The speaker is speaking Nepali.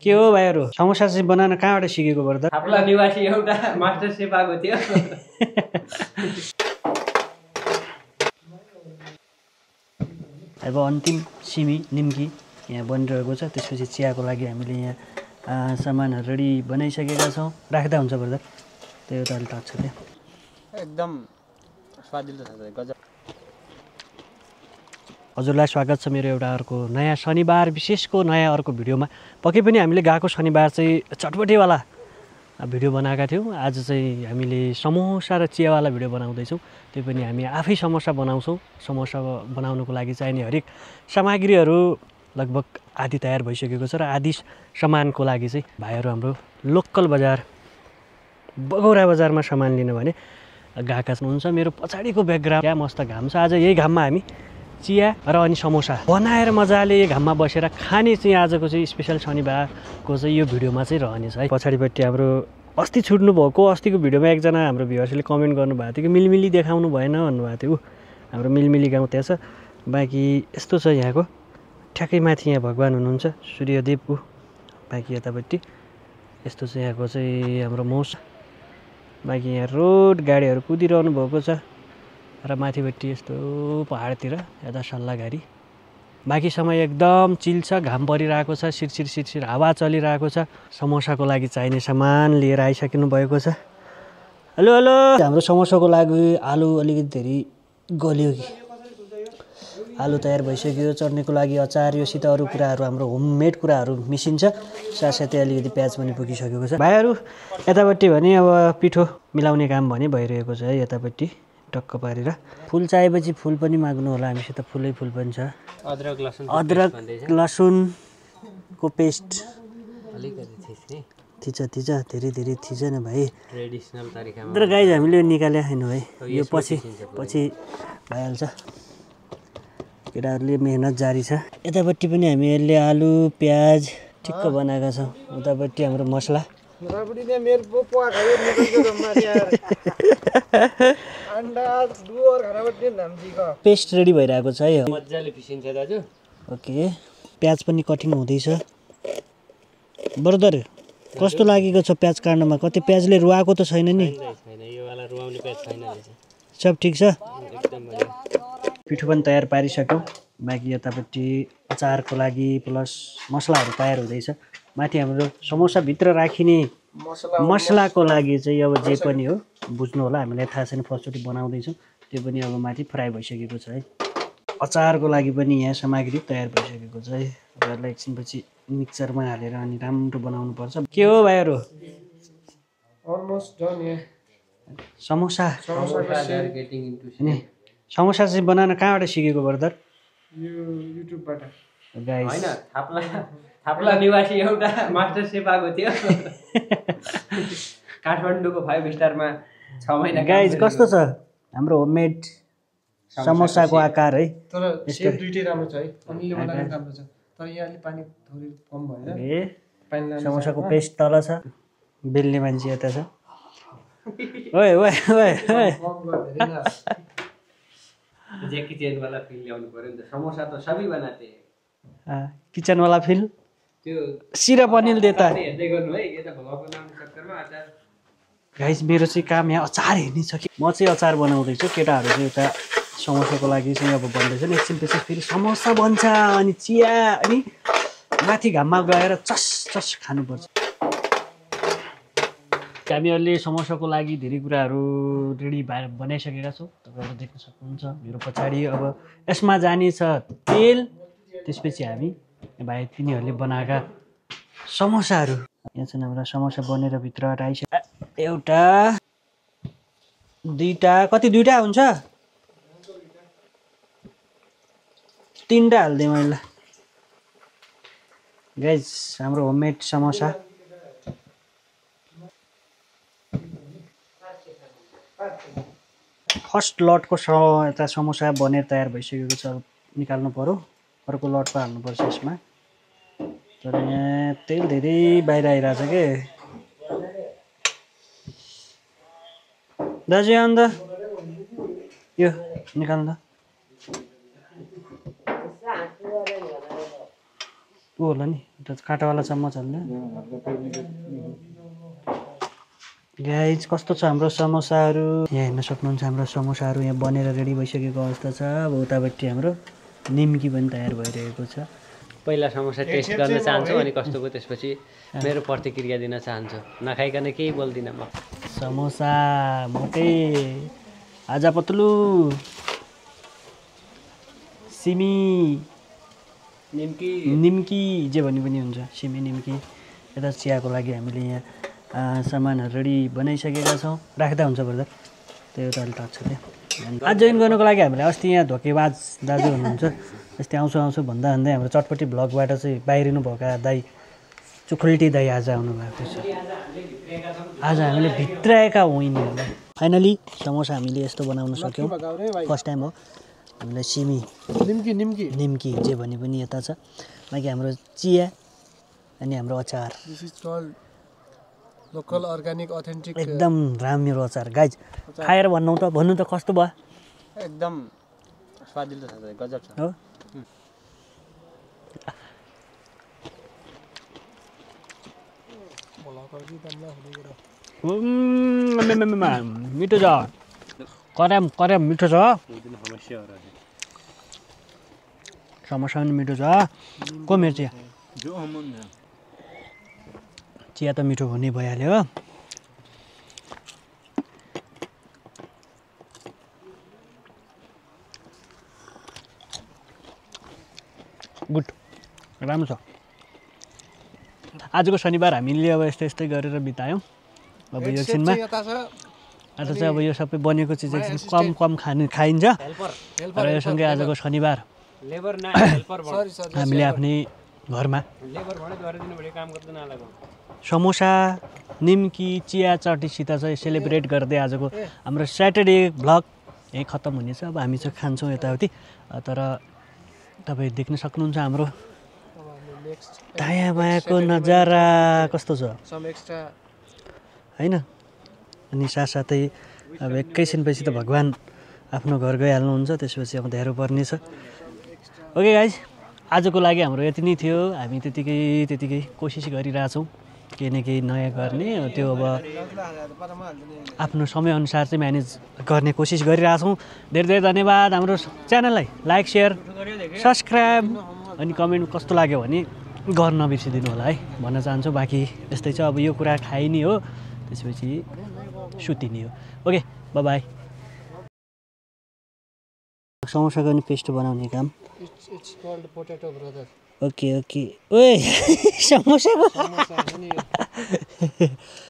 के हो भाइहरु समोसा चाहिँ बनाउन कहाँबाट सिकेको पर्दा थाप्ला निवासी एउटा मास्टर शेफ आएको थियो अब अन्तिम सिमी निम्की यहाँ बनिरहेको छ त्यसपछि चियाको लागि हामीले यहाँ सामानहरु रेडी बनाइसकेका छौं राख्दा हुन्छ पर्दा त्यो एउटा अलि टाक्छ त्यो एकदम स्वादिलो छ गजब हजुरलाई स्वागत छ मेरो एउटा अर्को नयाँ शनिबार विशेषको नयाँ अर्को भिडियोमा पक्कै पनि हामीले गएको शनिबार चाहिँ चटपटेवाला भिडियो बनाएका थियौँ आज चाहिँ हामीले समोसा र चियावाला भिडियो बनाउँदैछौँ त्यो पनि हामी आफै समोसा बनाउँछौँ समोसा बनाउनको लागि चाहिने हरेक सामग्रीहरू लगभग आधी तयार भइसकेको छ र आधी सामानको लागि चाहिँ भाइहरू हाम्रो लोकल बजार बगौरा बजारमा सामान लिन भने गएका हुनुहुन्छ मेरो पछाडिको ब्याकग्राउन्ड क्या मस्त घाम छ आज यही घाममा हामी चिया र अनि समोसा बनाएर मजाले घाममा बसेर खाने चाहिँ आजको चाहिँ स्पेशल शनिबारको चाहिँ यो भिडियोमा चाहिँ रहनेछ है पछाडिपट्टि हाम्रो अस्ति छुट्नु भएको अस्तिको भिडियोमा एकजना हाम्रो भ्युअर्सले कमेन्ट गर्नुभएको थियो कि मिलमिली देखाउनु भएन भन्नुभएको थियो हाम्रो मिलमिली गाउँ त्यहाँ छ बाँकी यस्तो छ यहाँको ठ्याक्कै माथि यहाँ भगवान् हुनुहुन्छ सूर्यदेवको बाँकी यतापट्टि यस्तो चाहिँ यहाँको चाहिँ हाम्रो मौसम बाँकी यहाँ रोड गाडीहरू कुदिरहनु भएको छ र माथिपट्टि यस्तो पहाडतिर यता सल्लाघारी बाँकी समय एकदम चिल छ घाम परिरहेको छ सिरसिर सिरसिर हावा चलिरहेको छ समोसाको लागि चाहिने सामान लिएर आइसकिनु भएको छ हेलो हेलो हाम्रो समोसाको लागि आलु अलिकति धेरै गल्यो कि आलु तयार भइसक्यो चट्नीको लागि अचार योसित अरू कुराहरू हाम्रो होममेड कुराहरू मिसिन्छ साथसाथै अलिकति प्याज पनि पुगिसकेको छ भाइहरू यतापट्टि भने अब पिठो मिलाउने काम भने भइरहेको छ है यतापट्टि टक्क पारेर फुल चाहिएपछि फुल पनि माग्नु होला हामीसित फुलै फुल पनि छ अदरक लसुनको पेस्ट अलिकति थिच धेरै धेरै थिचेन भाइ ट्रेडिसनल तरिकामा तर गाइज हामीले निकाले हैन है यो पछि भइहाल्छ केटाहरूले मेहनत जारी छ यतापट्टि पनि हामी यसले आलु प्याज ठिक्क बनाएका छौँ उतापट्टि हाम्रो मसला पेस्ट रेडी भइरहेको छ है मजाले पिसिन्छ दाजु ओके प्याज पनि कटिङ हुँदैछ ब्रदर कस्तो लागेको छ प्याज काट्नमा कतै प्याजले रुवाएको त छैन नि छैन यो वाला रुवाउने प्याज छैन सब ठिक छ एकदम बढिया पिठो पनि तयार पारिसक्यौँ बाँकी यतापट्टि अचारको लागि प्लस मसलाहरू तयार हुँदैछ माथि हाम्रो समोसाभित्र राखिने मसलाको लागि चाहिँ अब जे पनि हो बुझ्नु होला हामीलाई थाहा छैन फर्स्टचोटि बनाउँदैछौँ त्यो पनि अब माथि फ्राई भइसकेको छ है अचारको लागि पनि यहाँ सामग्री तयार भइसकेको छ है यसलाई एकछिनपछि मिक्सरमा हालेर अनि राम्रो बनाउनु पर्छ के हो भाइहरू समोसा समोसा चाहिँ बनाउन कहाँबाट सिकेको ब्रदर युट्युबबाट गाइस हैन थाप्ला निवासी एउटा मास्टर शेफ आएको थियो काठमाडौँको 5 स्टारमा 6 महिना गाइस कस्तो छ हाम्रो होममेड समोसाको आकार है तर सेप दुईटै राम्रो छ है अनिले बनाएको राम्रो छ तर यहाँ अलि पानी थोरै कम भएर पानी समोसाको पेस्ट तल छ बेल्ने मान्छे यता छ ओए ओए ओए जेकी चेन वाला फिल ल्याउनु पर्यो नि त समोसा त सबै बनाते किचन वाला फिल त्यो सिरप अनिल देता हेर्दै गर्नु है यता भगवानको नाम चक्करमा अचार गाइस मेरो चाहिँ काम यहाँ अचार हेर्ने छ कि म चाहिँ अचार बनाउँदैछु केटाहरू चाहिँ एउटा समोसाको लागि चाहिँ अब बन्दैछ नि एकछिनपछि फेरि समोसा बन्छ अनि चिया अनि माथि घाममा गएर चस चस खानुपर्छ हामीहरूले समोसाको लागि धेरै कुराहरू रेडी बनाइसकेका छौँ तपाईँहरू देख्न सक्नुहुन्छ मेरो पछाडि अब यसमा जाने छ तेल त्यसपछि हामी भाइ तिनीहरूले बनाएका समोसाहरू यहाँ चाहिँ हाम्रो समोसा बनेर भित्रबाट आइसक्यो एउटा दुईटा कति दुईटा हुन्छ तीनटा हाल्दिएँ मैले गाइस हाम्रो होममेड समोसा फर्स्ट लटको यता समोसा बनेर तयार भइसकेको छ निकाल्नु पर्यो अर्को लटको हाल्नुपर्छ यसमा तर यहाँ तेल धेरै बाहिर आइरहेछ के दाजु अन्त यो निकाल्नु ऊ होला नि एउटा काँटावाला चम्मच हाल्ने। गाइज कस्तो छ हाम्रो समोसाहरू, यहाँ हेर्न सक्नुहुन्छ हाम्रो समोसाहरू यहाँ बनेर रेडी भइसकेको अवस्था छ। अब उतापट्टि हाम्रो निम्की पनि तयार भइरहेको छ। पहिला समोसा टेस्ट गर्न चाहन्छु अनि कस्तो भयो त्यसपछि मेरो प्रतिक्रिया दिन चाहन्छु। नखाइकन केही बोल्दिनँ म। समोसा मोटे आजा पतलु सिमी निम्की जे भने पनि हुन्छ, सिमी निम्की। यता चियाको लागि हामीले यहाँ सामानहरू रेडी बनाइसकेका छौँ। राख्दा हुन्छ ब्रदर, त्यो एउटा अलि टाढ छ त्यो। आज जोइन गर्नुको लागि हामीले अस्ति यहाँ धोकेबाज दाजु हुनुहुन्छ, यस्तै आउँछु भन्दा भन्दै हाम्रो चटपटी ब्लगबाट चाहिँ बाहिरिनु भएका दाई चुखुल्टी दाई आज आउनुभएको छ। आज हामीले भित्राएका हौँ यिनीहरूलाई। फाइनली समोसा हामीले यस्तो बनाउन सक्यौँ, फर्स्ट टाइम हो। हामीलाई सिमी निम्की जे भने पनि यता छ, बाँकी हाम्रो चिया अनि हाम्रो अचार। This is called local organic authentic. एकदम राम्रो अचार गाइज, खाएर भन्नु त कस्तो भयो? एकदम स्वादिलो छ, गजब छ। हो मिठो छ, कराम मिठो छ। समोसा पनि मिठो छ। को मेरो चिया त मिठो हुने भइहाल्यो हो। गुड, राम्रो छ। आजको शनिबार हामीले अब यस्तै गरेर बितायौँ। अब यो एकछिनमा आज चाहिँ अब यो सबै बनेको चिज एकछिन कम खाइन्छ र यो सँगै आजको शनिबार हामीले आफ्नै घरमा समोसा निम्की चिया चटीसित चाहिँ सेलिब्रेट गर्दै आजको हाम्रो स्याटरडे भ्लग यहीँ खत्तम हुनेछ। अब हामी चाहिँ खान्छौँ यताउति, तर तपाईँ देख्न सक्नुहुन्छ हाम्रो दायाँ बायाँको नजारा कस्तो छ होइन। अनि साथसाथै अब एकैछिनपछि त भगवान् आफ्नो घर गइहाल्नुहुन्छ, त्यसपछि अब ध्यारो पर्नेछ। ओके गाइज, आजको लागि हाम्रो यति नै थियो। हामी त्यतिकै कोसिस गरिरहेछौँ केही न केही नयाँ गर्ने। त्यो अब आफ्नो समयअनुसार चाहिँ म्यानेज गर्ने कोसिस गरिरहेछौँ। धेरै धन्यवाद। हाम्रो च्यानललाई लाइक सेयर सब्सक्राइब अनि कमेन्ट कस्तो लाग्यो भने गर्न नबिर्सिदिनु होला है भन्न चाहन्छु। बाँकी यस्तै छ, अब यो कुरा खाइने हो, त्यसपछि सुतिने हो। Okay by by. समोसाको नि पेस्ट बनाउने काम। ओके ओके ओए समोसाको